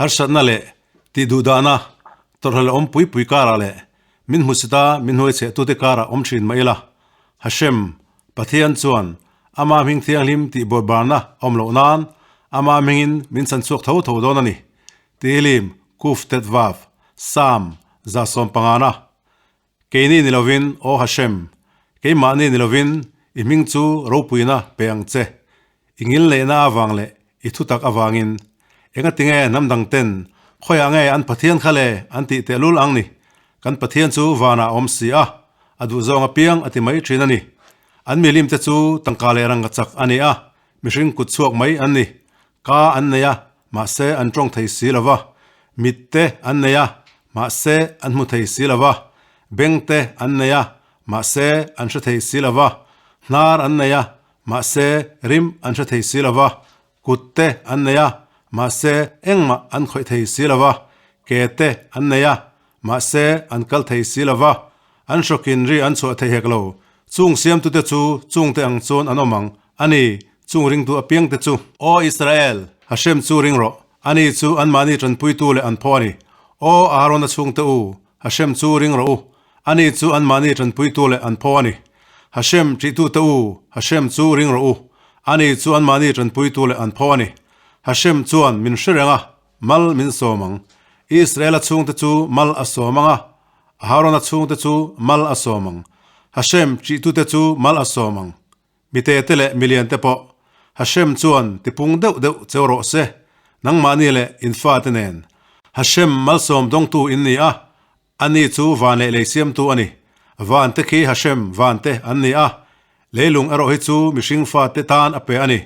Harsatna leh tihduhdahna tawrhhlelh awm pui pui karah leh min hmusita min hnuaichhehtute karah awm thin mah ila, Hashem, Pathian chuan ama hming thianghlim tih bawrhbarna awm loh nan ama hmingin min chhanchhuak tho tho dawn a ni. Tehillim, Kuf Tet Vav, Psalm, 150. Keini ni lovin, Aw Hashem, keimahni ni lovin i hming chu ropuina pe ang che. I ngilneihna avang leh i thutak avangin. Engatinge hnam dang ten khawiah nge an Pathian kha le an tih tehlul ang ni? Kan Pathian chu vanah a awm si a, a duhzawng apiang a ti mai thin a ni. An milim te chu tangka leh rangka chak a ni a, mihring kut chhuak mai an ni. Ka an nei a, mahse an tawng thei si lo va. Mit te an nei a, mahse an hmu thei si lo va. Beng te an nei a, mahse an hre thei si lo va. Hnar an nei a, mahse rim an hre thei si lo va. Kut te an nei a, mahse engmah an khawih thei si lo va. Ke te an nei a, mahse an kal thei si lo va. An hrawkin ri an chhuah thei hek lo. Chung siamtute chu chungte ang chuan an awm ang a ni, chung ringtu apiangte chu. Aw Israel, Hashem chu ring rawh, ani chu anmahni tanpuitu leh an phaw a ni. Aw Aharona chhungte u, Hashem chu ring rawh u, ani chu anmahni tanpuitu leh an phaw a ni. Hashem ṭihtute u, Hashem chu ring rawh u, ani chu anmahni tanpuitu leh an phaw a ni. Hashem chuan min hre reng a, mal min sawm ang. Israela chhungte chu mal a sawm ang a, Aharona chhungte chu mal a sawm ang. Hashem ṭihtute chu mal a sawm ang. Mitete leh miliante pawh Hashem chuan tipung deuh deuh cheu rawh se, nangmahni leh in fate nen. Hashem malsawm dawngtu in ni a, ani chu van leh lei siamtu a ni. Vante khi Hashem vante an ni a, leilung erawh hi chu mihring fate tan a pe a ni.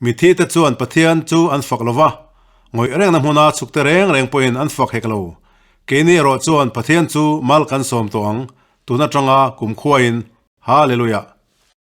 Mithite chuan Pathian chu an fak lo va, ngawih rengna hmuna chhukte reng reng pawhin an fak hek lo. Keini erawh chuan Pathian chu mal kan sawm tawh ang, tun atanga kumkhuain. Hallelujah!